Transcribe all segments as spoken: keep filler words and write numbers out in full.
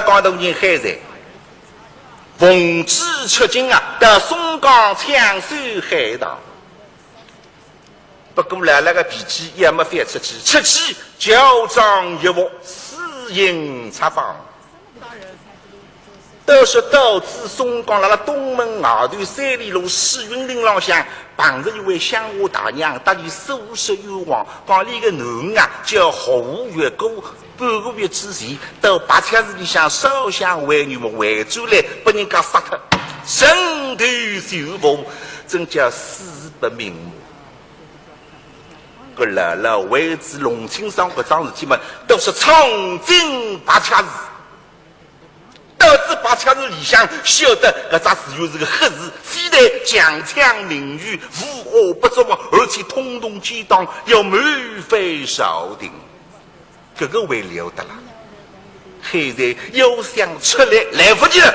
江大人海瑞，奉旨出京啊，到松江抢修海塘。不过老老个脾气也没发出去，出去乔装衣服，私行出访。倒是到仔松江，辣辣东门外头三里路紫云亭浪向，碰着一位乡下大娘，搭俚诉说冤枉，讲俚个囡啊叫何月谷， 半个月之前，到白雀寺里向烧香还愿么，回转来，拨人家杀脱，人头全无，真叫死不瞑目。搿老老为仔弄清爽搿桩事体嘛，倒是闯进白雀寺。到仔白雀寺里向，晓得搿只寺院是个黑字，非但强抢民女，无恶不作，而且通同奸党，要谋反朝廷。 搿个还了得啦！现在要想出来，来勿及了，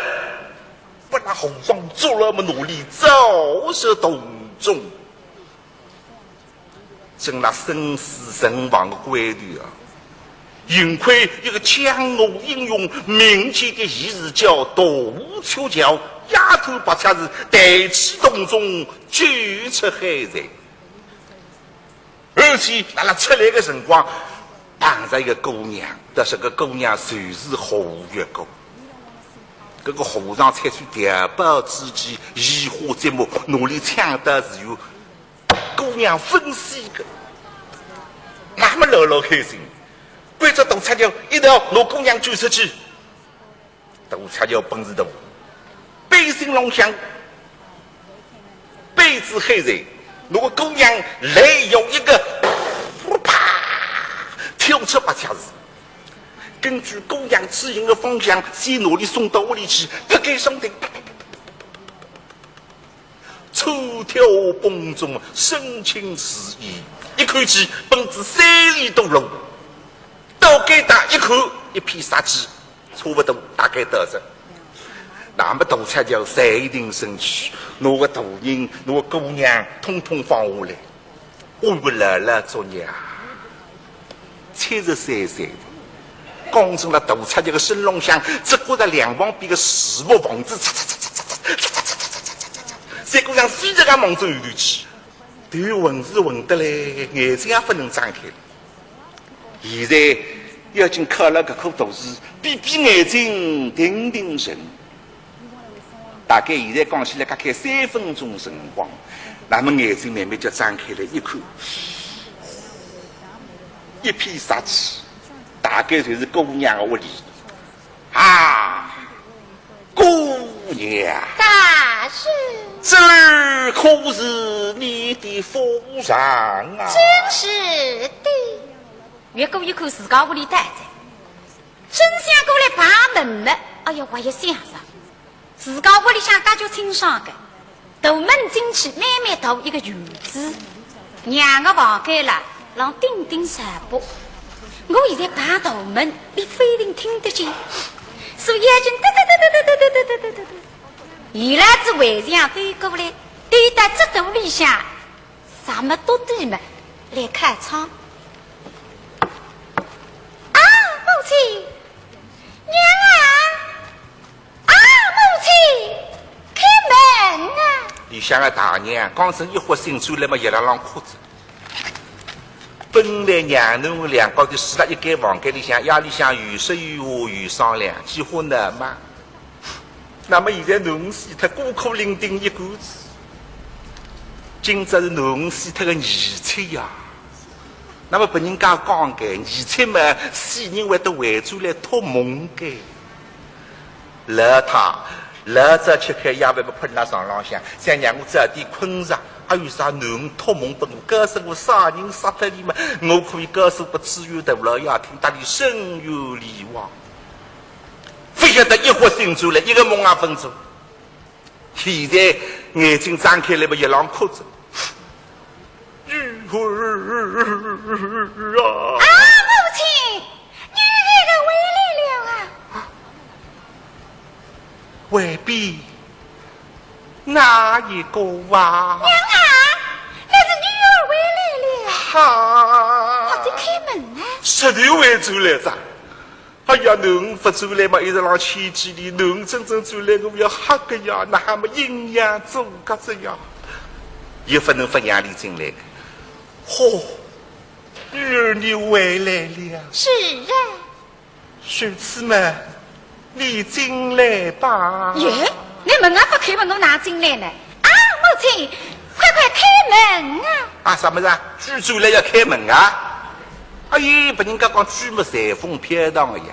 拨那和尚捉牢么，拿俚照入洞中。真乃生死存亡个关头啊！幸亏一个江湖英雄，民间个义士叫杜鹊桥，夜探白雀寺，抬起洞中，救出海瑞。 而且辣辣出来个辰光，碰着一个姑娘，但是搿姑娘就是何月谷。搿个和尚采取调包之计，移花接木，拿俚抢到寺院，姑娘勿死个，那么老老开心，关照杜鹊桥一道拿姑娘救出去。 杜鹊桥本事大，背心浪向背仔海瑞，拿个姑娘来要一个，啪，跳出白雀寺。根据姑娘指引个方向，先拿俚送到屋里去，勿敢上当。 穿跳崩冲，身轻如燕，一口气奔仔三里多路。到该搭一看，一片杀机，差勿多大概到哉。那么杜鹊桥站定身躯，拿个大人，拿个姑娘，统统放下来。 我个老老作孽啊，七十三岁，刚从那杜鹊桥个身浪向，只觉着两旁边个树木房子，嚓嚓嚓嚓嚓嚓嚓嚓嚓嚓嚓，像个像飞着个望仔后头去，头昏是昏得来，眼睛也勿能张开。现在要紧靠牢搿棵大树，闭闭眼睛，定定神。 大概现在讲起来，大概三分钟辰光，那么眼睛慢慢叫张开来一看，一片杀气，大概就是姑娘个屋里。啊，姑娘，大人。这儿可是你的府上啊？正是的。越过一看，自家屋里待着。 正想过来碰门呢，哎呀，我一想着，自家屋里向介叫清爽个，大门进去，慢慢到一个院子，娘个房间啦，浪顶顶上铺。我现在碰大门，你勿一定听得见，所以要紧哒哒哒哒哒哒哒哒哒哒哒。伊拉只围墙对过来，对到这肚里向， 啥么都对么，来开窗。啊，母亲，娘啊！啊，母亲，开门啊！里向个大娘刚正一觉醒转来么，也辣浪哭着。本来娘囡两家头住辣一间房间里向，夜里向有说有话有商量，几化闹嘛。 那么现在囡死脱，孤苦伶仃一个子。今朝是囡死脱个二七呀。那么别人家讲个，二七嘛，死人会得回转来托梦个。老太，老早吃开夜饭么困辣床浪向，想让我早点困着，还有啥囡托梦拨我，告诉我啥人杀脱伊嘛，我可以告诉拨知县大老爷听，搭伊伸冤理枉。 勿晓得一觉醒转来，一个梦也勿做。现在眼睛张开来么，一浪哭着。女儿啊！啊，母亲，女儿回来了啊！外边哪一个啊？娘啊，那是女儿回来了。哈！快点开门啊！实头回转来哉。哎呀，囡儿勿转来嘛，一直浪牵记俚，囡儿真正转来，我要吓个呀，哪哈么阴阳阻隔着呀？也勿能勿让俚进来个。嚯，女儿你回来了。是啊。如此嘛，你进来吧。耶，你门啊勿开门，我哪进来呢？啊，母亲，快快开门啊！啊，啥物事啊？猪转来要开门啊？哎呀，拨人家讲猪么随风飘荡个呀，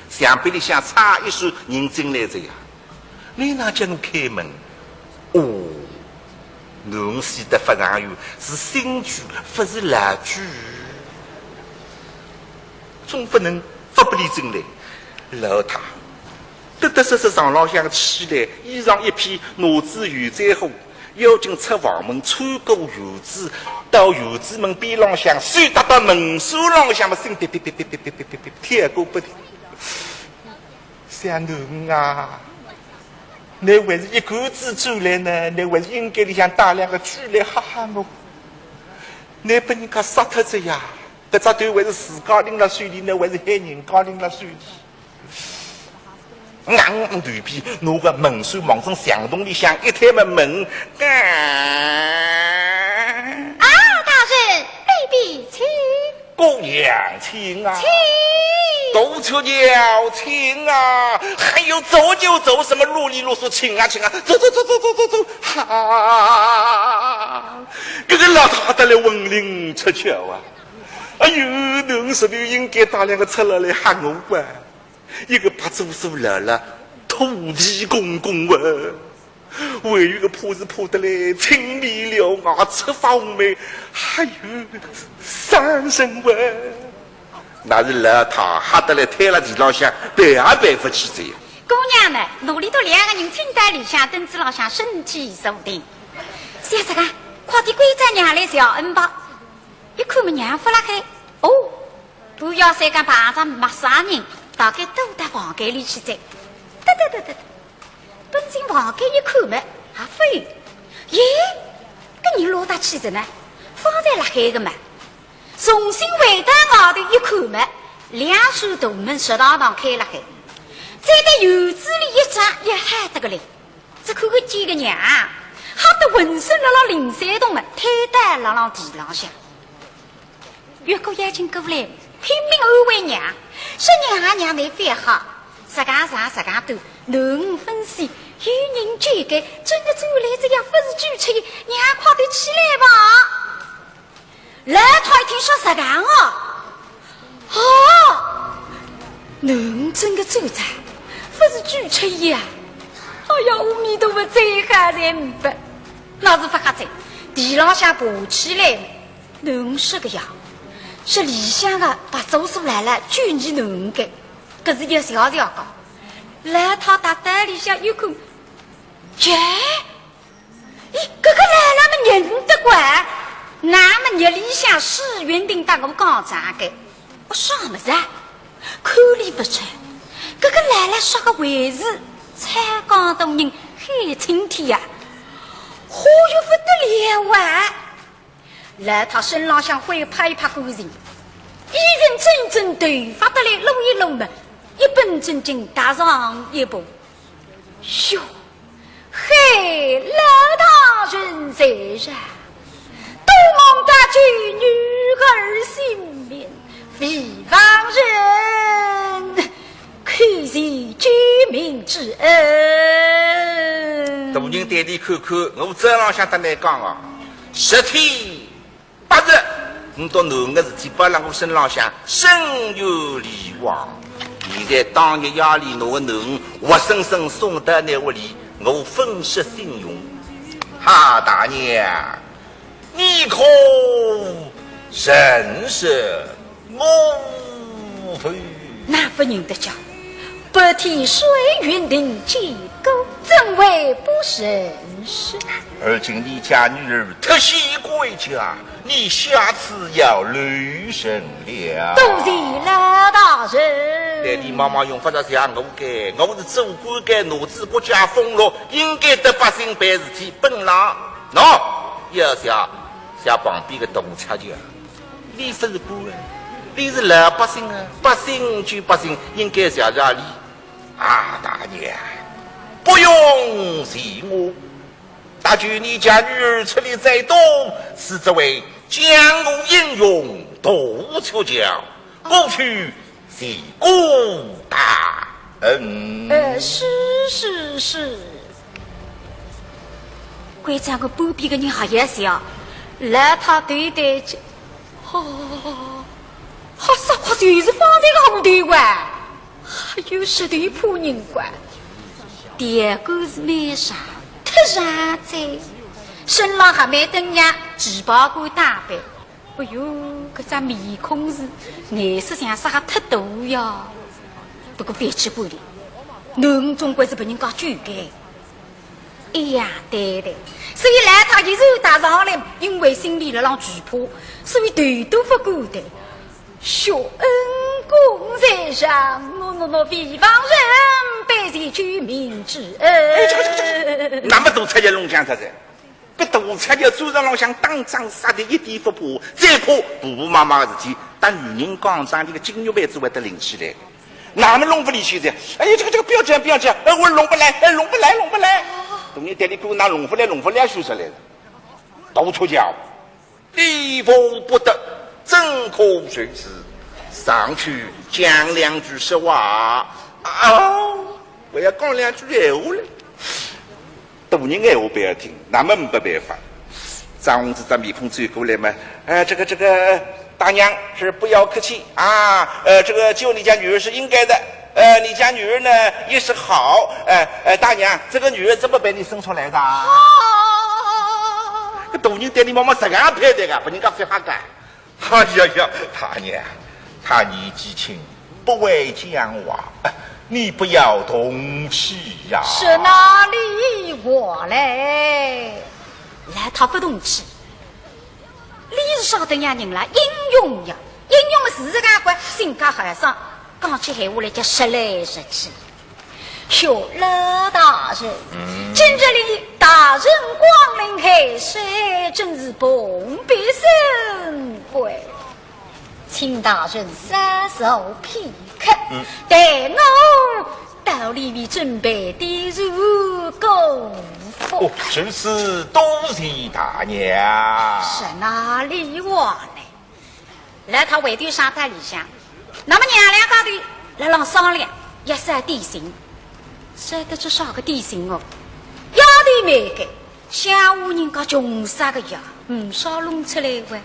墙壁里向插一扇人进来着呀，你哪叫我开门？哦，囡儿死得勿长远，是新猪，勿是老猪。总勿能勿拨俚进来。老太，得得瑟瑟床浪向起来，衣裳一披，拿仔油柴火， 要紧出房门，穿过院子，到院子门边浪向，手搭到门闩浪向么，心别别别别别别别别别跳个不停。想囡儿啊，倷还是一干子转来呢，倷还是应该里向带两个猪来吓吓我。倷拨人家杀脱仔呀，搿只头还是自家拎辣手里呢，还是害人家拎辣手里？ 硬头皮，拿个门闩望准墙洞里向一推么门，嘎。啊，大人，里边请。姑娘请啊。请。多出要请啊，还要走就走，什么啰里啰嗦，请啊请啊，走走走走走走走，哈，搿个老太太来魂灵出窍啊！哎哟，囡儿实头应该带两个出来来吓我啊！ 一个白做做老了，土地公公啊，还有一个怕是怕得来青面獠牙，出发红眉，还有三神啊！那是老太吓得来，瘫辣地浪向，爬也爬勿起哉。姑娘们，奴里头两个人请到里向凳子浪向身体坐定。小侄啊，快点关照娘来谢恩吧。一看么娘勿辣海，哦， 半夜三更碰着陌生人，大概躲到房间里去哉。得得得得，奔进房间一看么，也勿有。咦，搿人落搭去哉呢？方才辣海个嘛。重新回到外头一看么，两扇大门直堂堂开辣海，再对院子里一张也害得个嘞。 只看见个娘，吓得浑身辣浪零三动么，瘫倒辣浪地浪向。月姑爷进过来，拼命安慰娘，说：“娘啊娘，倷覅吓，实梗长实梗短，囡儿勿死，有人救个，真个救来仔呀，勿是鬼出现，娘快点起来吧。” 老太一听说实梗哦，哦，囡儿真个走哉，勿是鬼出现啊！哎呀，阿弥陀佛，再吓人勿，那是勿吓哉，地浪向爬起来，囡儿说个呀，说里向个白做做老了救伲囡儿个，搿是要笑笑个。老太踏到里向一看，耶， 咦，搿个老了么认得个，那么日里向水云亭搭我讲账个，我啥物事啊？看俚勿出，搿个老了说个还是蔡江大人海青天呀，好又勿得了啊！老太身浪向灰拍一拍干净，衣衫整整头发得来弄一弄么，一本正经踏上一步。 哟，嘿，老大人在上，多蒙大救女儿性命，非旁人可以救命之恩。大人对俚看看，我早浪向搭倷讲啊，十天 八日，倷笃囡儿个事体摆辣我身浪向，深冤理枉。现在当日夜里拿个囡儿活生生送到倷屋里，我粉饰信用。哈，大娘，你可认识我否？那勿认得叫，白天水云亭见过，怎会不认识？而今你家女儿脱险归家， 你下次要留神了。多谢老大人。对俚妈妈用勿着谢我个，我是做官个，拿仔国家俸禄，应该搭百姓办事体，本浪。喏，要谢，谢旁边个大察头，俚勿是官啊，你是老百姓啊，百姓就百姓，应该谢谢你。啊，大娘，不用谢我，搭救你家女儿出力再多，是这位江湖英雄杜秋娇，我去谢过大恩。呃，是是是。关照个半边个人还要笑，老太对对去，哦，好啥快就是方才个红头啊，还有石头怕人怪。第二个是蛮长，特长在，身浪还蛮登样，旗袍官打扮。 哎哟，搿张面孔是颜色像啥特大呀？不过覅去管伊，囡总归是拨人家救个。哎呀，对对，所以老太一手搭上来，因为心里辣浪惧怕，所以头都勿敢抬。小恩公在上，我我我未忘人辈前救命之恩。哎，这个这个这个，那么多菜也弄僵他噻。 搿大菜要桌子浪向打仗杀得一点勿怕，最怕婆婆妈妈个事体，搭女人讲仗，搿个金玉杯子会得拎起来。那么弄勿离去的，哎呀，这个这个不要这样，不要这样，哎，我弄勿来，哎，弄勿来，弄勿来。等于店里给我拿弄勿来，弄勿来，说出来了。到处讲，礼服不得，怎可如此？上去讲两句实话。哦，我要讲两句闲话了。 大人闲话勿要听，那么没办法。张宏志张面孔走过来嘛，哎，这个这个，大娘是不要客气啊，呃，这个救你家女儿是应该的，呃，你家女儿呢也是好，哎哎，大娘，这个女儿怎么被你生出来的啊？大人对你妈妈实梗拍的个，拨人家说瞎个。 哎呀呀，大娘，她年纪轻，不会讲话，你不要动气呀。是哪里话嘞？老太勿动气，伊是晓得呀人啦，英雄呀，英雄么是自家个性格豪爽，讲起闲话来叫实来实去。 小老大人，今日里大人光临海山，真是蓬荜生辉，请大人稍坐片刻，待我到里面准备点茶果。哦，如此多谢大娘。是哪里话呢？ 老太回头上到里向，那么娘两家头辣浪商量，要烧点心，烧得出啥个点心哦？丫头蛮个，乡下人家穷煞个呀，唔少弄出来哇，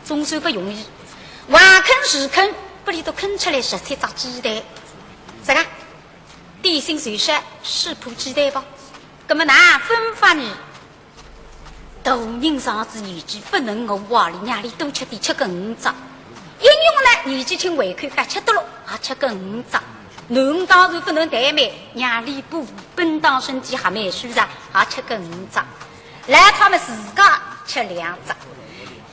总算勿容易，横坑竖坑，拨伊都坑出来十七只鸡蛋。啥个？点心虽烧，水泡鸡蛋吧？葛么哪亨分法呢？ 大人上仔年纪勿能饿坏哩，让伊多吃点，吃个五只。英雄呢，年纪轻胃口好，吃得落，也吃个五只。囡当然勿能怠慢，让伊补，本当身体还蛮虚弱，也吃个五只。老太么自家吃两只。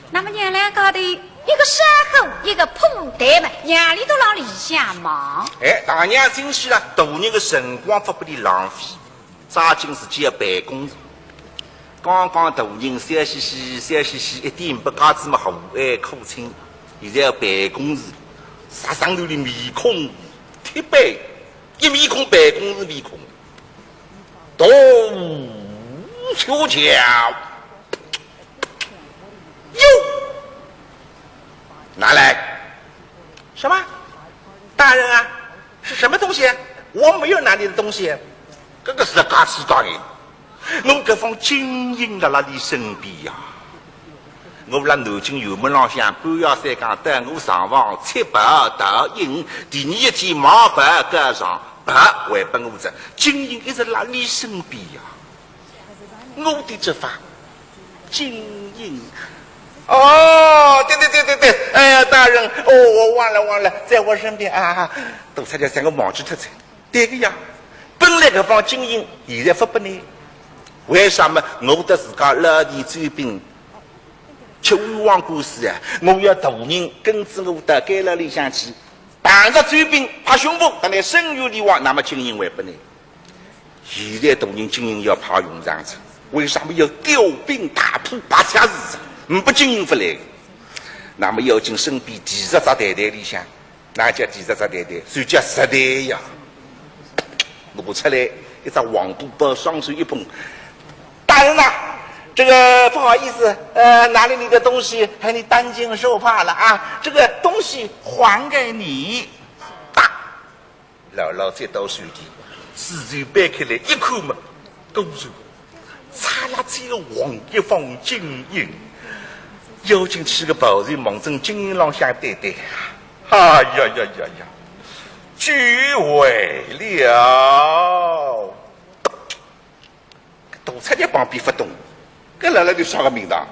那么娘两家头，一个烧火，一个铺蛋嘛，让伊都辣里向忙。哎，大娘心细了，大人个辰光勿拨伊浪费。 抓紧时间要办公事。刚刚大人笑嘻嘻，笑嘻嘻，一点勿架子么和蔼可亲，现在要办公事，啥上头的面孔铁板，一面孔办公事面孔，大学家。哟，拿来。什么？大人啊，是什么东西？我没有拿你的东西。 搿个自家知道哎，我搿方金印辣辣伊身边呀。我辣南京辕门浪向半夜三更等我上房，七宝淘印，第二天买宝告状，宝还拨我着，金印一直辣伊身边呀。我的这方金印，哦，对对对对对，哎呀，大人，哦，我忘了忘了，在我身边啊，都差点三个忘记脱噻。 对个呀，本来搿方金印现在勿拨你，为啥么？我搭自家老弟周斌吃冤枉官司啊，我要大人跟仔我到监牢里向去，碰着周斌拍胸脯，搭伊伸冤理枉，那么金印还拨你。现在大人金印要派用场哉，为啥么？要调兵打破，白相是，呒不金印勿来。那么要紧身边第十只袋袋里向，哪叫第十只袋袋？算叫十袋呀。拿出来一只黄布包，双手一捧。大人呐，这个不好意思，呃，拿了你的东西，害你担惊受怕了啊。这个东西还给你。大 老老接到手里，纸头掰开来一看嘛，果然，擦了这个黄一方金印，要紧取个报纸望准金印浪向对对。哎呀呀呀呀，久违了。 大太监旁边勿懂，搿辣辣就啥个名堂？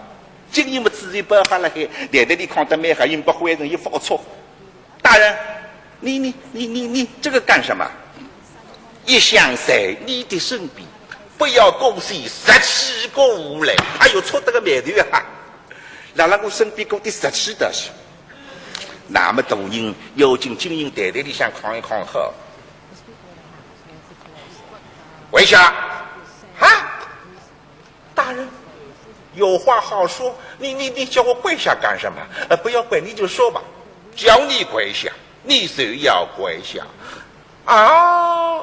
金印么自己包好了海，袋袋里囥得蛮好，印勿坏人一发错。大人，你你你你你这个干什么？一向在你的身边，不要过去拾起过来。哎哟，错得个霉头啊！辣辣我身边过去拾起的是。那么大人要紧金印袋袋里向囥一囥好。 跪下！啊？大人，有话好说，你你你叫我跪下干什么？呃，不要跪，你就说吧。叫你跪下，你就要跪下。啊！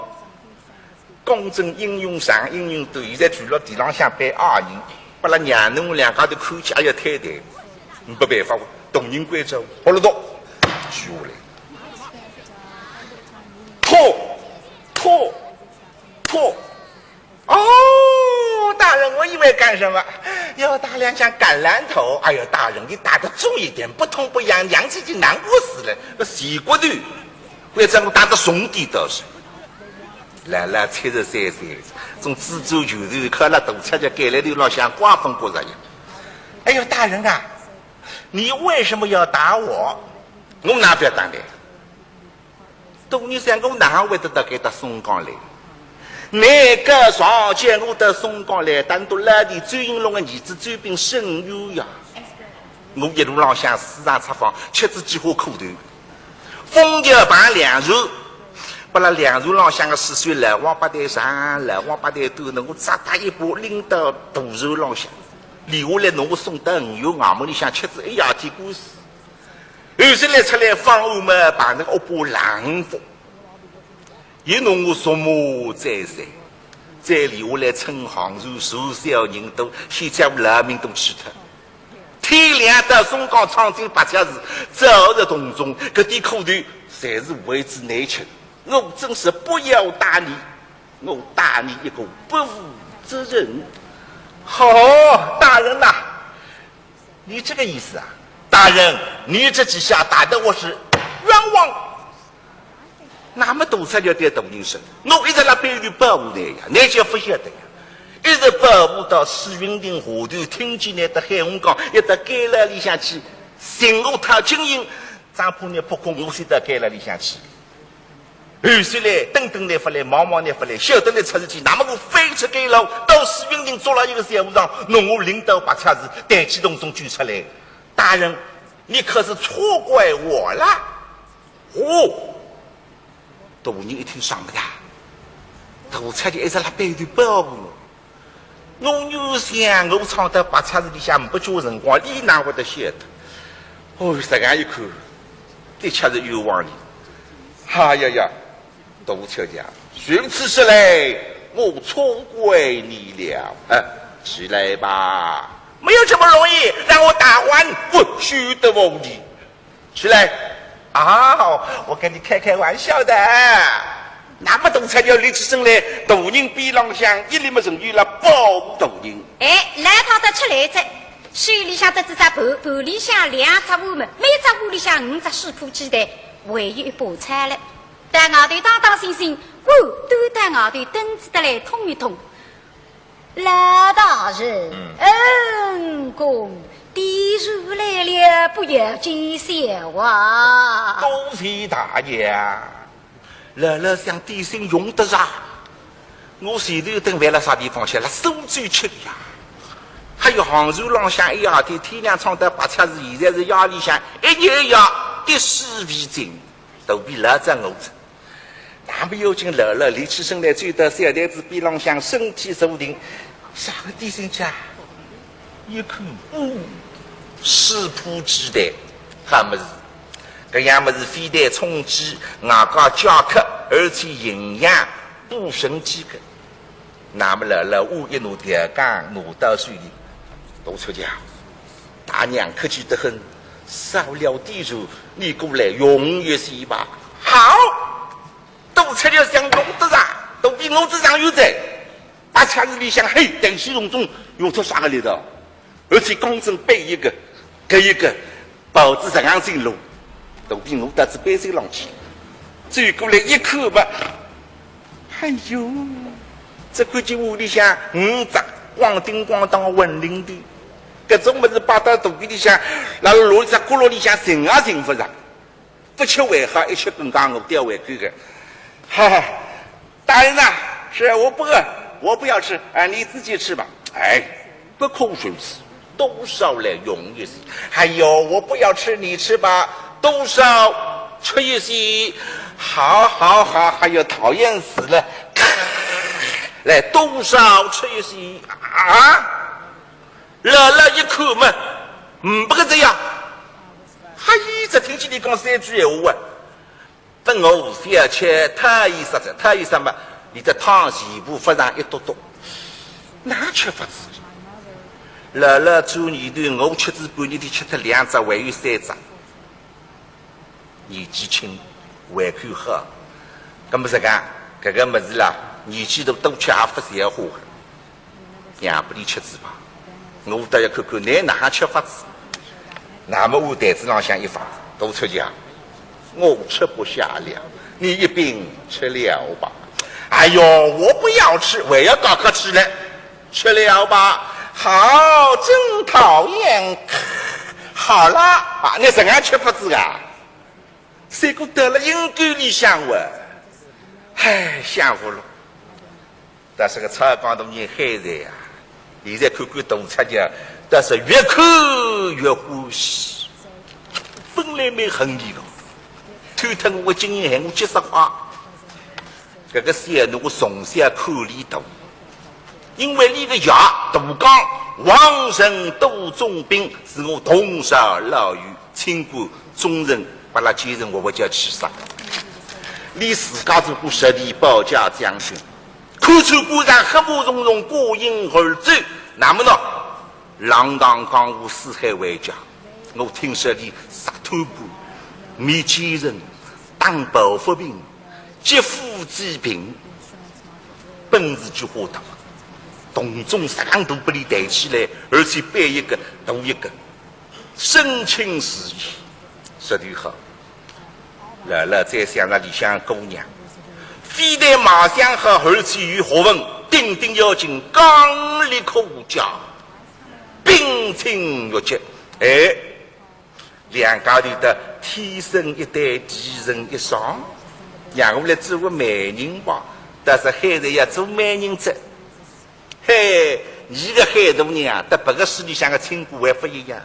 公正英雄上英雄，现在跪辣地浪向拜二人，拨拉娘侬两家头看起，哎呀，太对，没办法，大人规则，好了，都跪下来。 拖，拖，拖。哦，大人，我以为干什么？要打两下橄榄头。哎呦，大人，你打得重一点，不痛不痒，娘子已经难过死了。那洗过的，为什么打得重点倒是？老老七十三岁，从自作主张，看了大太监该来的老想瓜分过人呀。哎呦，大人啊，你为什么要打我？我哪不要打你？ 大人想我哪会得到该搭松江来？难个上叫我到松江来，单独拉你周应龙的儿子周炳伸冤呀。我一路浪向四上八方，吃仔几化苦头，风调碰凉船，拨拉凉船浪向个水手老王八蛋长，老王八蛋短，拿我扎搭一把拎到渡船浪向，留下来拿我送到五岳衙门里向，吃仔一夜天官司。 后首来出来访案嘛，碰着个恶霸冷风，也弄我什么再三，再留下来乘航船，船小人多，险介我老命都去脱。天亮到松江闯进白贼船，走入洞中，搿点苦头，侪是为之难吃。我真是不要打你，我打你一个不负责任。好，大人呐， 你这个意思啊？大人，你这几下打得我是冤枉。那么大太监对大人说，我一直辣背后保护你呀，你就不晓得呀。一直保护到紫云亭下头，听见你到海洪江，一到监牢里向去，寻我讨金印，张婆娘不空，我先到监牢里向去。 后首来，等等你勿来，望望你勿来，晓得你出事体，那么我翻出监牢，到紫云亭捉牢一个小和尚，拿我领到白贼船，带去洞中救出来。大人，你可是错怪我了。哦，大人一听上不得，大太监一直辣背后保护我。 我原想我闯到白贼船里向没几化辰光，伊哪会得晓得？哦，实梗一看，的确是冤枉你。哎呀呀，大太监，如此说来，我错怪你了。哎，起来吧。没有这么容易，让我打还。我休得无礼。 起来。啊，我跟你开开玩笑的。那么大太监立起身来，大人边浪向一立么，仍旧辣保护大人。哎，老太太出来哉，手里向得仔只盘，盘里向两只碗么，每只碗里向五只水铺鸡蛋，还有一把菜了。到外头打打醒醒，碗端到外头凳子搭来通一通。 老大人，嗯。恩公，地主来了，不要见笑啊。多谢大爷。老老想点心用得着，我前头顿饭辣啥地方吃？辣苏州吃的呀。还有杭州浪向一夜天，天亮闯到白贼船，现在是夜里向，一日一夜滴水未进，肚皮老胀饿着。 那么要紧，老老立起身来，走到小台子边浪向，身体坐定，啥个点心吃？一看，哦，水铺鸡蛋。好物事，搿样物事非但充饥，外加解渴，而且营养，补身体个。那么老老我一拿条羹拿到手里，大出家，大娘客气得很，少了点数，你过来用一些吧。好，大出家想用得着，肚皮饿得上有哉。八尺里向嘿，但是从中用出啥个力道？ 而且刚正背一个，搿一个包子实梗紧拢，肚皮饿得仔背心浪去，走过来一看嘛，哎哟，只看见屋里向五只咣叮咣当混灵的，搿种物事摆到肚皮里向，辣辣落里只角落里向寻也寻勿着。 不吃还好，一吃更加饿，吊胃口个。哈哈，大人呐，是我不饿，我不要吃，哎，你自己吃吧。哎，不可如此，多少来用一些。哎呦，我不要吃，你吃吧，多少吃一些。好，好，好，哎呦，讨厌死了。来，多少吃一些啊？ 老老一看嘛，嗯，勿个这样。哈，伊只听见你讲三句闲话啊，勿，我勿要吃，讨厌啥子，讨厌啥嘛，伊只汤全部勿上一笃笃，哪吃法子？老老转念头，我吃仔半日天吃脱两只，还有三只。 年纪轻，胃口好。搿么实梗，搿个物事啦，年纪大多吃也勿消化个，让拨伊吃仔吧。我倒要看看倷哪哼吃法子。那么我台子浪向一放，大出家，我吃不下了，你一并吃了吧。哎呦，我不要吃，还要高高吃嘞。 吃了吧？好，真讨厌。好了，啊，倷实梗吃法子啊？赛过到了阴沟里向哇，唉，想勿落。但是个草缸大人海瑞呀，现在看看大出家，但是越看越欢喜。本来蛮恨伊个，头疼我今年喊我几十块。 搿个小囡我从小看俚大，因为俚个爷大刚王仁都总兵是我同朝老友，清官中人，拨拉奸臣活活叫气煞。俚自家做过实地保驾将军，看穿官场黑幕重重，挂影而走。那么呢，浪荡江湖四海为家，我听说俚杀贪官、灭奸臣、打抱不平、劫富济贫，本事就花大，洞中石头拨俚抬起来，而且背一个大一个，身轻如燕，实头好。老老再想着里向姑娘，非但卖相好，而且有学问，顶顶要紧，刚烈可嘉，冰清玉洁。哎， 两家头的天生一对，地成一双，让我来做个媒人吧。但是海瑞要做媒人哉，嘿，伊个海大娘搭别个书里向个清官还勿一样，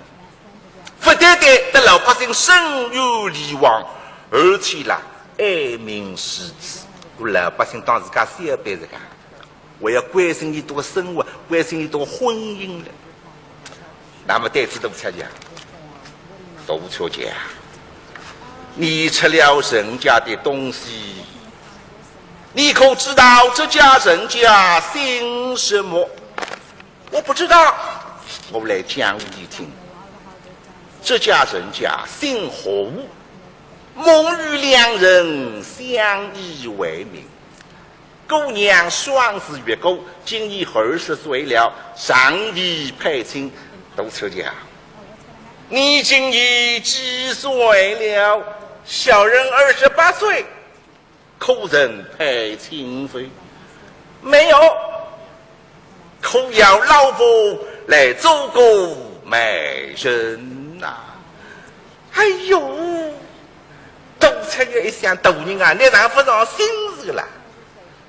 勿单单搭老百姓伸冤理枉，而且啦，爱民如子，搿老百姓当自家小辈实梗。 还要关心伊个生活，关心伊个婚姻了。那么对此大出家讲，大出家讲，你吃了人家的东西，你可知道这家人家姓什么？我不知道，我来讲给你听。这家人家姓胡，母女两人相依为命。 姑娘双字月姑，今年二十岁了，尚未配亲。大出家讲，你今年几岁了？小人二十八岁，可曾配亲否？没有，可要老婆来做个媒人呐。哎呦，大出家一想，大人啊，你哪勿上心思啦？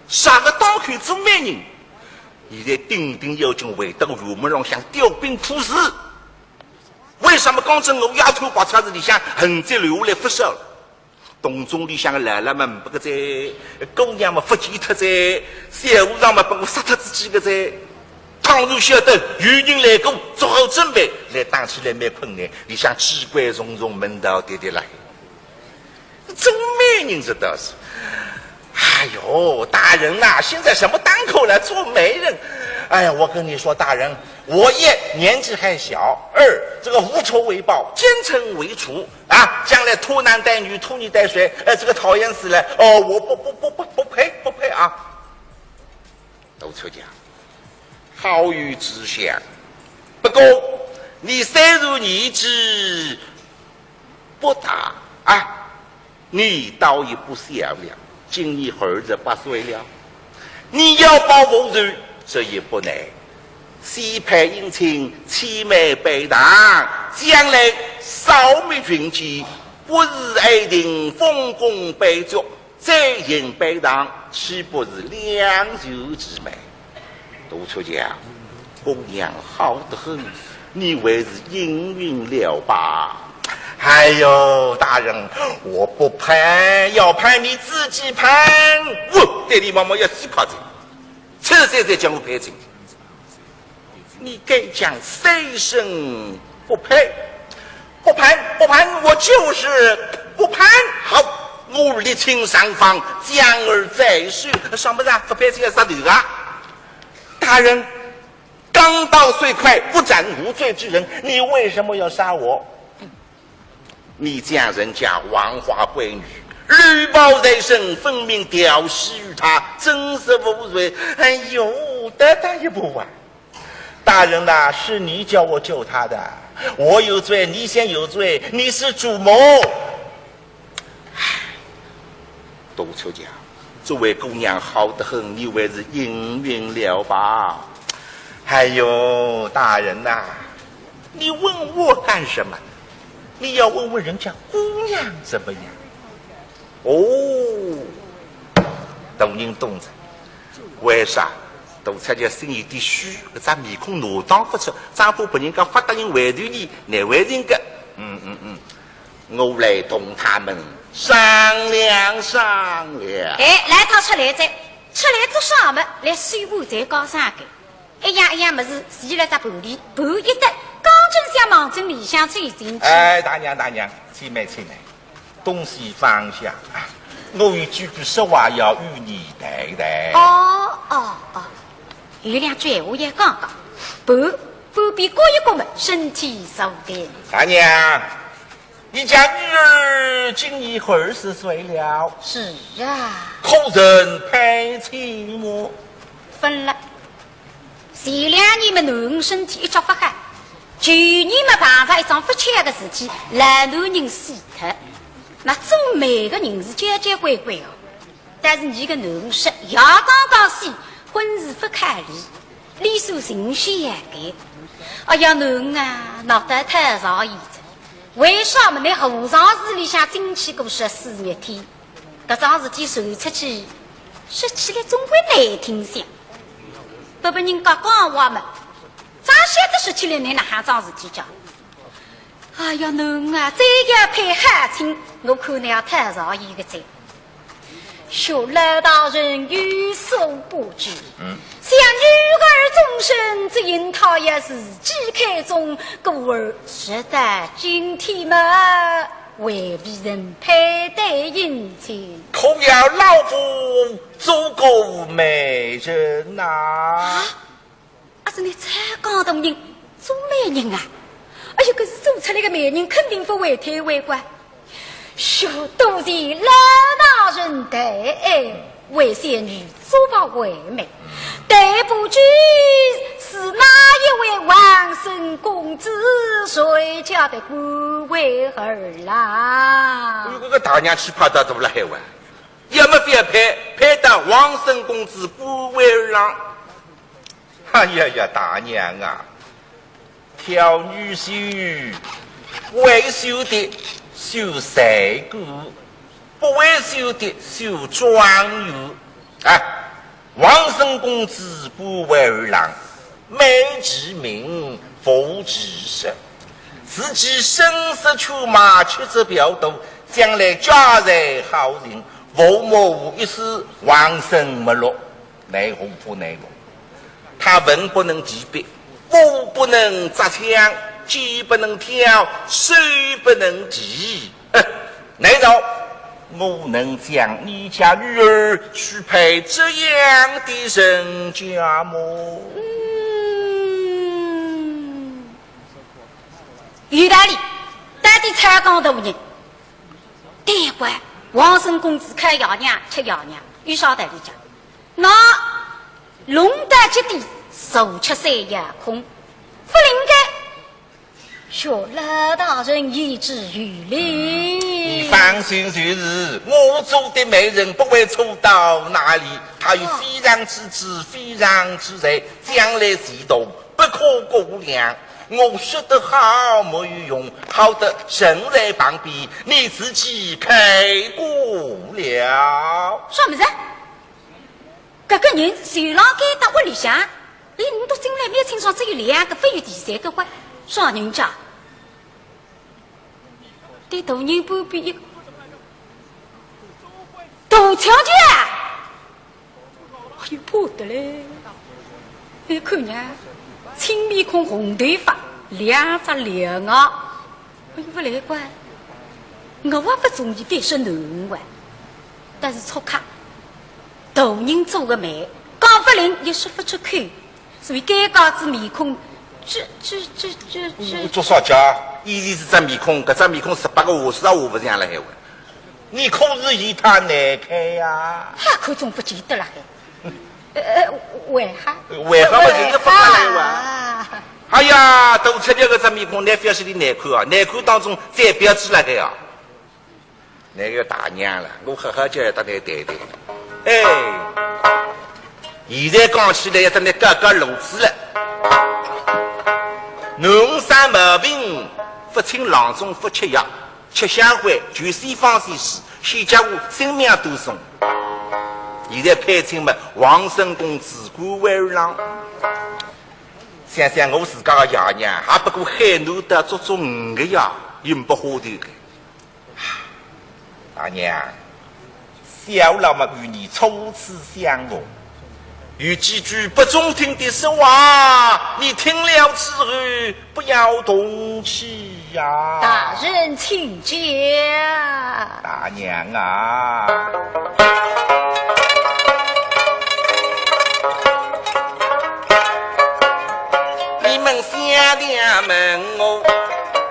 啥个当口做媒人？现在顶顶要紧回到衙门浪向调兵部署。为什么刚正我丫头把车子里向横直留下来勿少？洞中里向个老老们勿个哉，姑娘们勿见脱哉，小和尚们拨我杀脱仔几个哉。当然晓得有人来过，做好准备，来打起来蛮困难，里向机关重重，门道跌跌来。做媒人这倒是。哎呦，大人呐，现在什么档口了，做媒人？哎呀，我跟你说，大人，我一年纪还小，二这个无仇未报，奸臣为主啊，将来拖男带女，拖泥带水，哎，这个讨厌死了。哦，我不不不不不配不配啊！都出家，好有志向。不过你虽然年纪不大啊，你倒也不小了，今年二十八岁了。你要保佛祖，这也不难。先配姻亲，且媒拜堂，将来扫眉寻奸，不时爱情，奉公拜作，再行拜堂，岂不是两全其美？都出家，姑娘好得很，你还是应允了吧？哎呦，大人，我不配，要配你自己配。我对你妈妈要死快哉，这才才将我配进。你该讲三声不配，不配，不配，我就是不配。好，我立请上房，将尔再说。上不上？不配，这个杀头啊！大人，钢刀虽快，不斩无罪之人，你为什么要杀我？你将人家黄花闺女绿袍在身，分明调戏于她，真是无罪。哎呦，得打一步啊！大人呐，是你叫我救她的，我有罪，你先有罪，你是主谋。唉，都出家，这位姑娘好得很，你还是应允了吧？哎呦，大人呐，你问我干什么？你要问问人家姑娘怎么样？哦，大人懂哉。为啥？都出家心里底虚，搿张面孔拿当勿出，张婆拨人家发答应回头呢，难为情个。嗯嗯嗯，我来同他们商量商量。哎，来，他出来哉，出来做啥么？来收盘才讲啥个？ 一样一样物事，齐了只盘里，盘一得，刚正想望准里向走进去。哎，大娘大娘，请慢请慢，东西放下，我有几句说话要与你谈谈。哦哦哦，有两句闲话要讲讲，盘，盘边搁一搁么，身体坐定。大娘，你家女儿今年二十岁了。是啊。可曾配妻么？分了。 前两年么囡儿身体一直勿好，去年么碰着一桩勿巧个事体，老男人死脱。那做媒个人是交交关关哦，但是伲个囡儿说爷刚刚死，婚事勿考虑，理所情绪也该。哎呀，囡儿啊，闹得太造孽哉。为啥么？拿和尚寺里向进去过十四日天。 搿桩事体传出去，说起来总归难听些。勿拨人家讲话嘛，咋晓得说起来拿哪哈桩事体讲？哎呀，囡儿啊，再要配好亲，我看侬要太造孽个哉。说老大人有所不知，嗯。想女儿终身只因他要自己看中，故而直到今天嘛， 未被人配对姻亲。可要老夫做个媒人呐？啊，阿是你才讲大人做媒人啊？哎呀，搿是做出来个媒人肯定勿会推位个。许多谢老大人抬爱， 为小女作保为媒，但不知是哪一位王孙公子，谁家的官为儿啦？哎呦，搿个大娘气派得大了海哇，要么覅配，配到王孙公子官为儿郎。哎呀呀，大娘啊， 挑女婿，会选的选三个，不会选的选状元。哎，王孙公子官为儿郎，媒其名，佛其实。自己声色犬马，吃喝嫖赌，将来家财好尽，父母一死，王孙没落。 难活不难活。啊，文不能提笔，武不能扎枪，剑不能挑，手不能提。呃，难道我能将你家女儿许配这样的人家么？嗯，有道理，到底才讲大人。对呀，王孙公子看爷娘，吃爷娘，有啥道理讲？ 那弄到这里，手持三阳空，不灵个。学老大人言之有理。你放心就是，我做的媒人不会错到哪里，他有非常之智，非常之才，将来前途不可估量。我说得好没有用，好得人在旁边，你自己看过了。啥么子？ 搿个人就辣该搭屋里向，连人都进来蛮清爽，只有两个，勿有第三个个啥人家？对大人旁边一个，大小姐啊！哎呦，怕得嘞！一看呢，青面孔红头发，两只獠牙，哎呦，勿来怪，我也勿中意翻身囡儿哇。 但是错开，大人做个媒，讲勿灵也说勿出口，所以尴尬之面孔，这这这这这，做啥家？伊是只面孔，搿只面孔十八个画，啥画勿像了还会？你可是嫌他难看呀？哈，看总勿见得了还。呃，为啥？为啥嘛，就是勿看了哇？哎呀，都出来搿只面孔，难看是你难看啊，难看当中再标致了还啊？ 那个大娘了，我好好叫伊搭侬谈谈。哎，现在讲起来要搭侬讲讲路子了。侬啥毛病？勿请郎中勿吃药，吃香灰，就西方西施，西家伙性命都送。现在配亲嘛，王孙公子官为郎。想想我自家个爷娘，还不过海南的足足五个呀，也勿花头个。 大娘，小老嘛与你初次相逢，有几句不中听的说话，你听了之后不要动气呀。大人请讲。大娘啊，你们想的门 我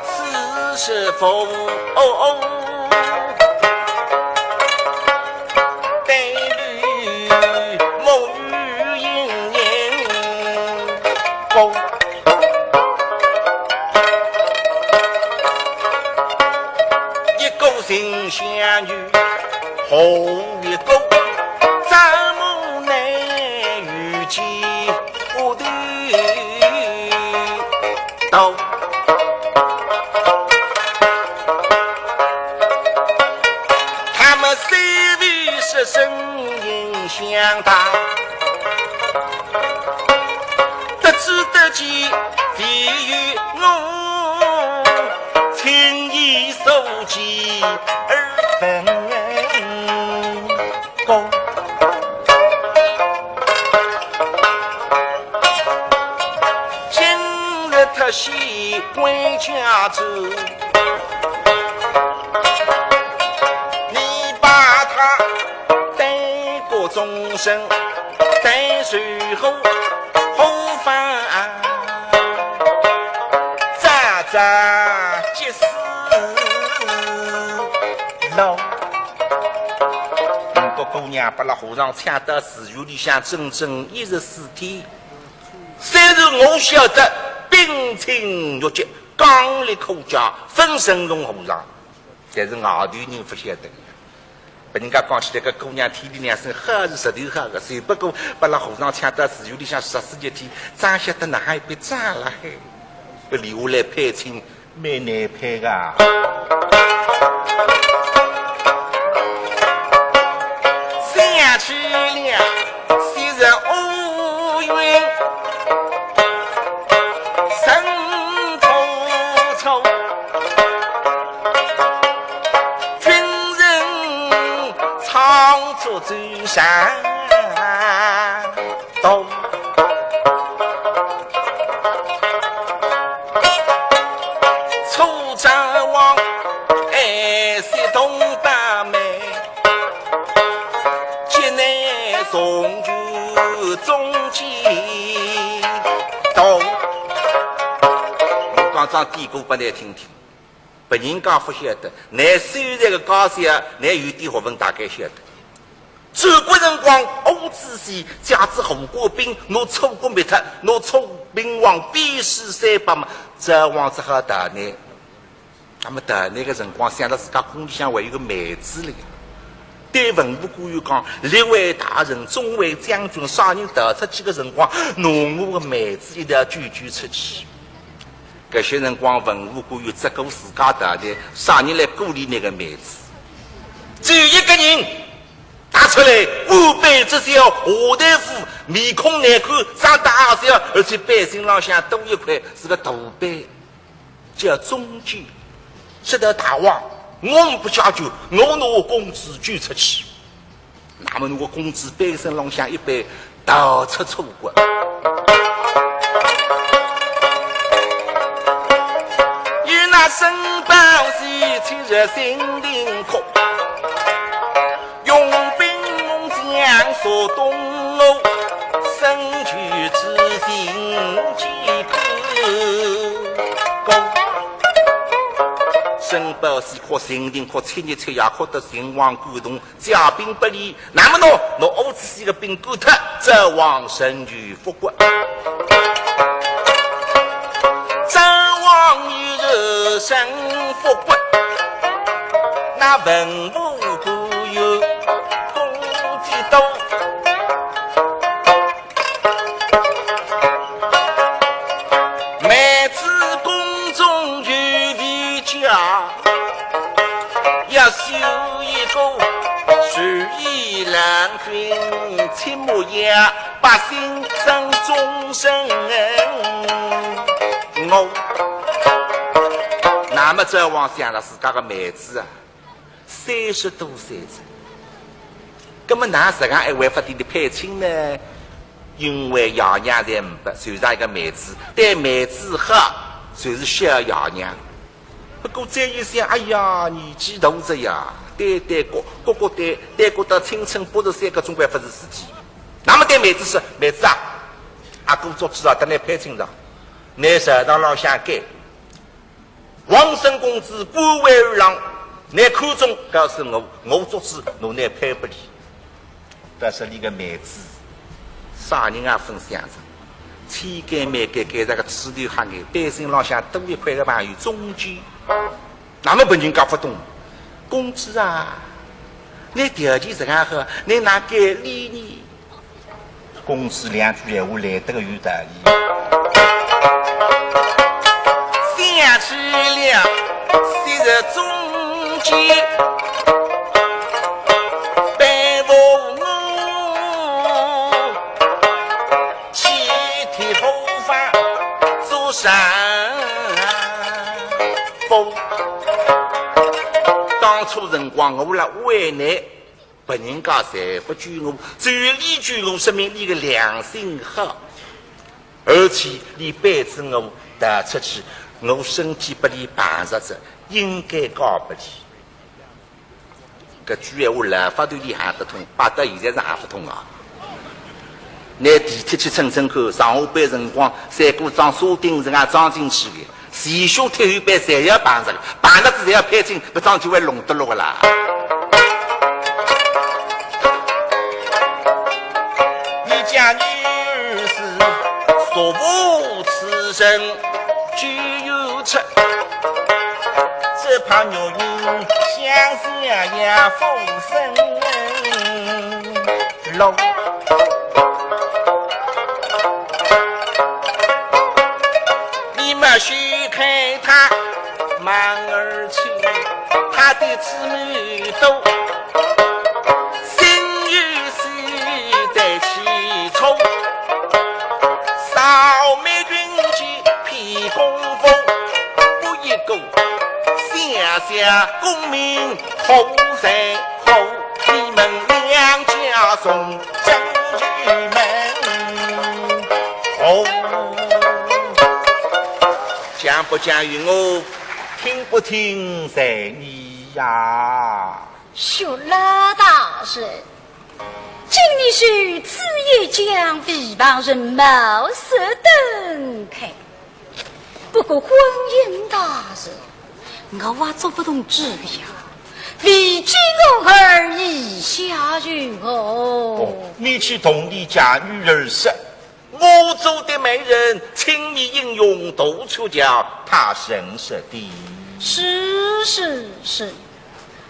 此时否？哦哦，对于母语音音不，一个心相遇，何一个，怎么能遇见我的 道。他们虽未说声音相答，得知得见，唯有我情意所寄而分割。 今日特使回家转，你把他带过终身，带随后后方扎扎结丝喽。搿个姑娘拨勒和尚抢到寺院里向整整一十四天。 虽然我晓得冰清玉洁，刚烈可嘉，勿曾用和尚，但是外头人勿晓得。拨人家讲起来，搿姑娘天地良心，好是实头好个，只不过拨勒和尚抢到寺院里向十四日天，哪晓得哪哈一笔账了嘿。拨留下来配亲， 蛮难配个。想起了昔日乌云深吐出，军人操作走山东。桩典故拨㑚听听。别人家勿晓得，㑚虽然个家小，㑚有点学问大概晓得。战国辰光，伍子胥借仔吴国兵，拿楚国灭脱，拿楚平王鞭尸三百嘛，赵王只好逃难。那么逃难个辰光，想到自家宫里向还有个妹子了呀。 对文武官员讲，列位大人、众位将军，啥人逃出去个辰光，拿我个妹子一道救救出去。搿歇辰光，文武官员只顾自家逃难，啥人来顾俚个妹子？只有一个人踏出来，五百只小，大大副，面孔难看，长得矮小，而且背心浪向多一块，是个大背。 叫中间，说道大王，我们不下去，我拿我公子救出去。那么拿我公子背身浪向一背，逃出楚国。与那申包胥七日心灵苦， 用兵猛将所动我，身居之心皆苦。申包胥哭，心灵哭，七日七夜哭得心慌感动，借兵不利。那么喏，拿伍子胥个兵赶脱，赵王仍旧 复国。赵王与人生复国，那文武官员功绩多。妹子宫中有位家，要修一个如意郎君，亲母呀， 百姓生终身恩。我，那么赵王想了自家个妹子啊，三十多岁哉，那么哪实梗还会勿搭俚配亲呢？因为爷娘侪呒不，就剩一个妹子，对妹子好，就是孝爷娘。 不过再一想，哎呀，年纪大哉呀，对对角，角角对，对角到青春八十岁，搿总归勿是时机。那么对妹子说，妹子啊，阿哥做主啊，搭倷配亲哉，倷朝堂浪向讲，王孙公子官位二郎，倷看中，告诉我，我做主，拿倷配拨俚。 但是俚个妹子，啥人也勿想着，千拣万拣拣着个刺头瞎眼，背心浪向多一块个朋友中间。那么别人家勿懂，公子啊，倷条件实梗好，倷哪敢理呢？公子两句闲话来得个有道理。想起了昔日中间， 陪伴我去贴头发做丈夫。当初辰光我辣为难，别人家侪勿救我，只有俚救我，说明俚个良心好，而且俚背着我逃出去，我身体拨俚碰着哉，应该嫁拨俚。 搿句闲话老法头里行得通，摆到现在是行勿通啊。拿地铁去乘乘看，上下班辰光，像过装沙丁实梗装进去个，前胸贴后背侪要碰着个，碰着仔侪要配亲，搿桩事体会弄得落个啦。你家女儿是所无此人 只有出，只怕玉英想想也风声落。你们许开他慢而去，他的姊妹多，心有事在起初，少没运气 披功夫，不一个，想想功名何在乎？你们两家从真入门，哦，讲不讲与我，听不听在你呀。许老大人， 今日如此一讲，为旁人茅塞顿开。不过观音大人，我也做不动主意呀，未知我儿意下如何？哦，你去同你家女儿说，我做的媒人，青面英雄杜秋娇，她认识的。是，是，是。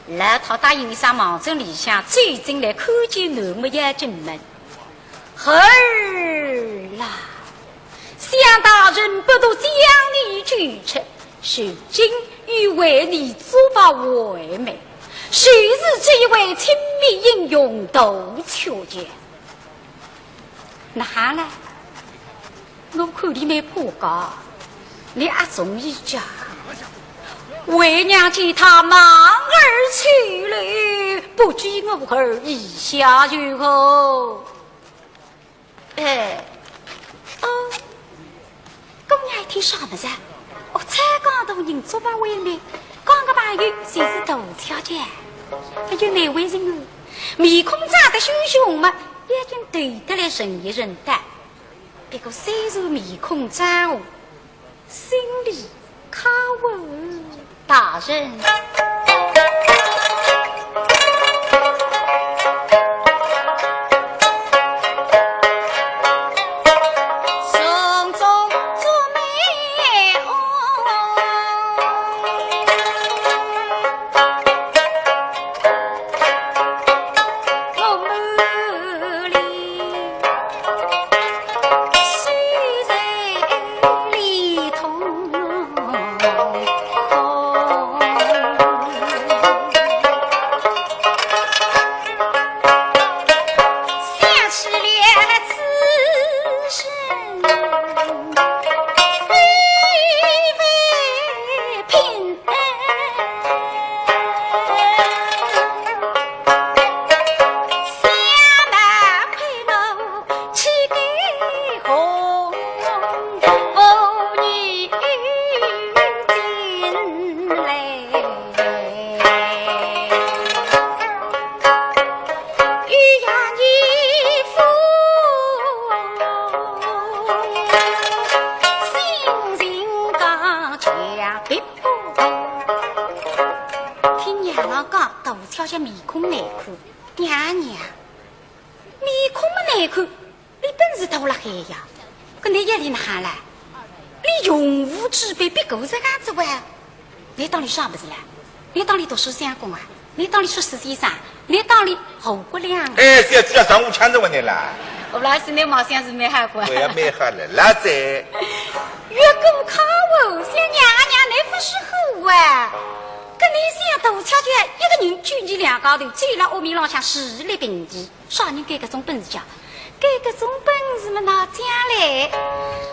老太答应一声，望仔里向走进来，看见男模要进门。 儿啦，想大人不度将你救出，如今欲为你做把回媒，就是这一位青面英雄杜秋娇。哪哈呢？我看你蛮怕个，你阿中意讲。为娘见他望儿去了，不知我儿意下如何？ 哎，哦，姑娘一听啥物事啊？哦，才讲大人做把回媒，讲个朋友就是杜秋娇。哎哟，难为情哦，面孔长得凶凶嘛，眼睛对得来人一人的。不过虽然面孔涨红， 心里可恶。大人。送终做媒哦，我们里 听娘娘讲，杜秋娇面孔难看，娘娘，面孔么难看，倷本事大辣海呀，搿倷夜里哪哈啦？倷用武之辈比狗这样子哇？倷当倷啥物事啦？倷当倷读书相公啊？倷当倷说书先生？倷当倷诸葛亮啊？哎，小姐啊，上午抢着问你啦。吴老师，倷貌相是蛮好个。我也蛮好了，老子。越过卡我，想娘娘倷勿识货啊？搿倷想杜秋娇一个人救倷两家头，走辣屋面浪向势力平地。 啥人该搿种本事叫？该搿种本事么哪讲嘞？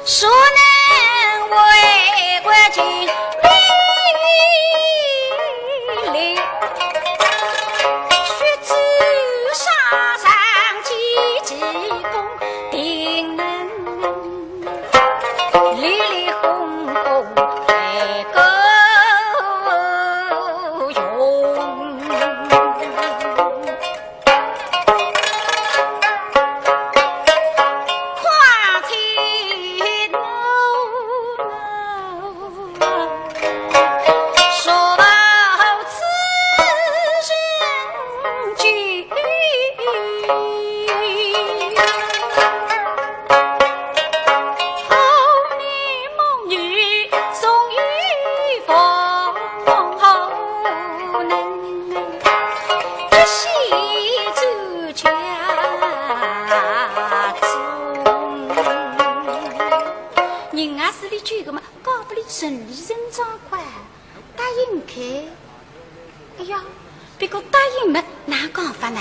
孰能为国尽力，血渚沙场几记功，定能 历历功过盖过用。况且我 若无此人救，后年母女终有福，何能一息之家中。人家是你救个嘛，搞不得顺理成章快。 答应开。哎呀，不过答应么哪讲法呢？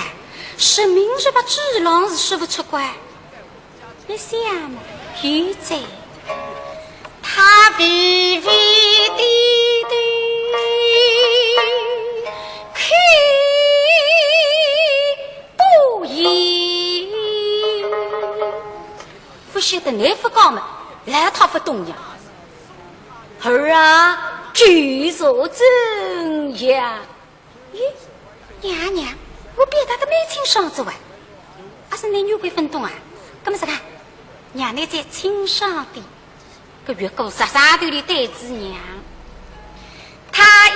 说明是把主郎是说不出个。你想嘛，有哉，他微微低头，看不言。勿晓得倷勿讲么，老太勿懂呀。 儿啊，救主怎样？咦，娘娘，我表达得蛮清爽哉哇。阿是倷女鬼勿懂啊？搿么实梗，让倷再清爽点。搿月过煞煞头里对仔娘，他一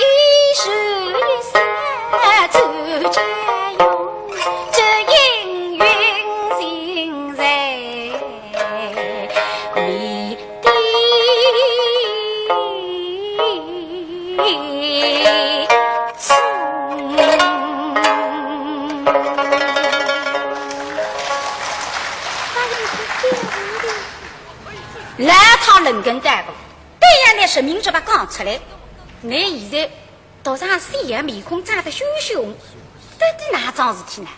时一下走家用，这应允尽在你的中。 老太冷哏淡薄，对呀，拿实名制吧讲出来。倷现在头上水呀，面孔涨得血血红，到底哪桩事体呢？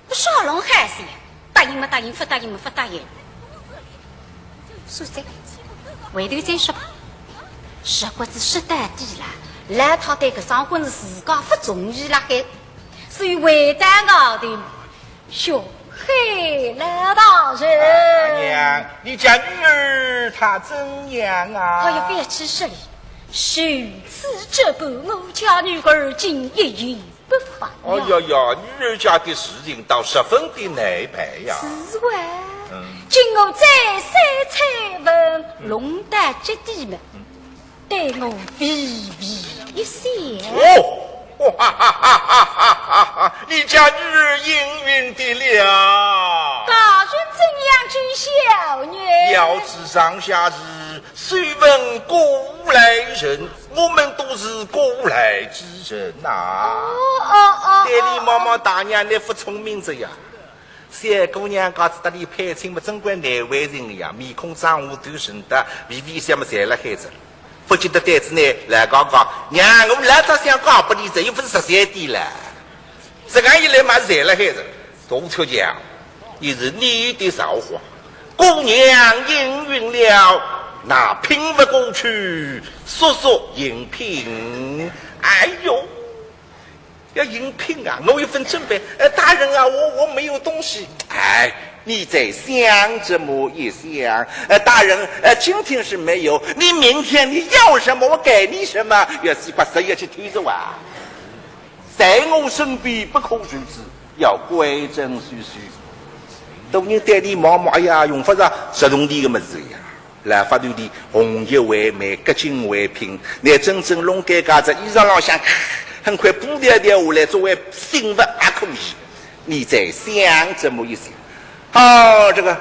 我少弄害死呀，答应么答应，勿答应么勿答应。算哉，回头再说吧。实梗是说到底啦，老太对搿桩婚事自家勿中意辣海，所以回到外头 兄，嘿，老大人。啊，娘，你家女儿她怎样啊？哎呀，覅去说哩，如此这般，我家女儿竟一言不发呀。哎呀呀，女儿家的事情倒十分的难办呀。是啊，嗯。经我再三催问，弄到这地么， 对我微微一笑。哦，哈哈哈哈哈哈！你家女儿应允的了。大人怎样知晓呢？要知上下是，虽问过来人，我们都是过来之人呐。哦，哦，哦，对你妈妈大娘，你不聪明着呀。 小姑娘家子搭俚攀亲么，真怪难为情个呀，面孔涨红头，神得微微笑么，侪辣海着。勿见得对仔呢，来讲讲，娘，我老早想讲拨俚着，又勿是十三点了。实梗一来嘛，侪辣海着。杜秋香，也是你的造化，姑娘应允了，那拼勿过去，索索应聘。哎呦， 要应聘啊，我有份准备。呃，大人啊，我，我没有东西。哎，你再想这么一想。呃，大人，呃，今天是没有，你明天你要什么，我给你什么。要死快，十一去推着哇。在我身边不可如此，要规整序序。大人对俚望望，哎呀，用勿着这种俚个么子呀。 老法头里红叶为媒，革金为聘，拿真正弄尴尬，这衣裳浪向很快布条条下来，作为信物也可以。你再想这么一想。哦，这个，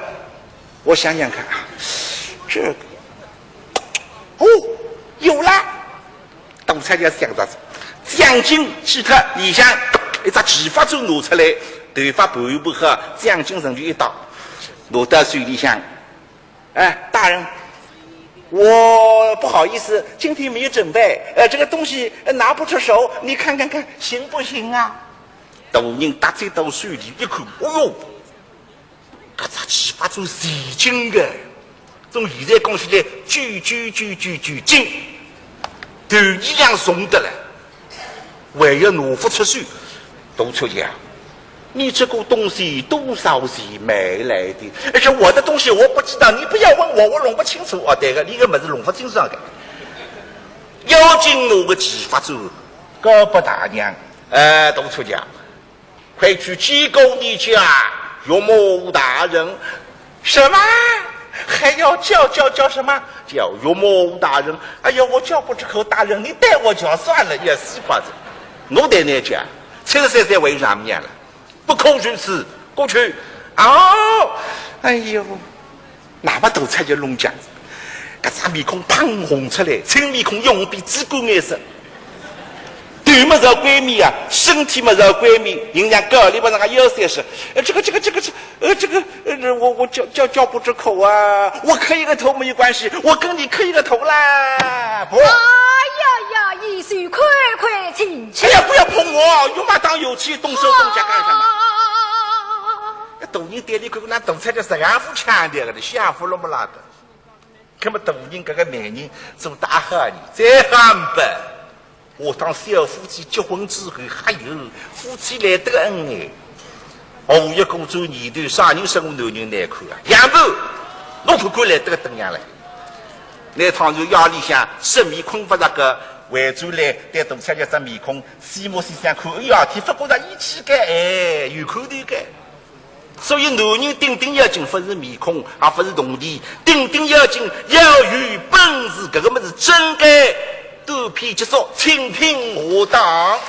我想想看啊，这个，哦，有了。杜秋香想着，将近去脱里向一只齐发簪拿出来，头发盘一盘好，将近上去一搭，拿到手里向。 哎，大人，我不好意思，今天没有准备，呃，这个东西，呃，拿不出手，你看看看，行不行啊？大人搭仔到手里一看，哦哟，搿只齐发簪是金个，从现在讲起来，九九九九九金，头一两重得了。 还要拿勿出手。杜秋香，你这个东西多少钱买来的？而且我的东西我不知道，你不要问我，我弄不清楚。哦，对个，你个么子弄不清爽个。要紧拿个齐发簪，交拨大娘。哎，杜秋香，快去见过你家岳母大人。 什么？还要叫，叫，叫什么？叫岳母大人。哎呀，我叫不出口大人，你代我叫算了，也是法子。我对你讲，七十三岁为丈母娘了，不可如此，过去。哦，哎呦，那么大才叫弄僵。 搿张面孔嘭红出来，青面孔一红变猪肝颜色。头么朝关面啊，身体么朝关面，人家高里么那个腰三十，呃，这个这个这个这，呃，这个，呃，我我叫叫叫不出口啊，我磕一个头没有关系，我跟你磕一个头啦，不。哎呀呀，一手快快请起。哎呀，不要碰我，有嘛当有气，动手动脚干什么？大人对俚看看，那大才叫啥样副腔调的，像副罗木拉的。 那么大人搿个媒人做得好呢，再好呒不，下趟小夫妻结婚之后，还有夫妻来得个恩爱。哦，一个做年头，啥人说我男人难看啊？杨波，我不敢来得个等样了。那趟子夜里向，失眠困勿着个，回转来对大小姐只面孔，细目细想看，哎呀，天勿觉着义气个，哎，有看头个。所以男人顶顶要紧，勿是面孔，也勿是铜钿，顶顶要紧要有本事，搿个物事真该短篇结束，请听下档。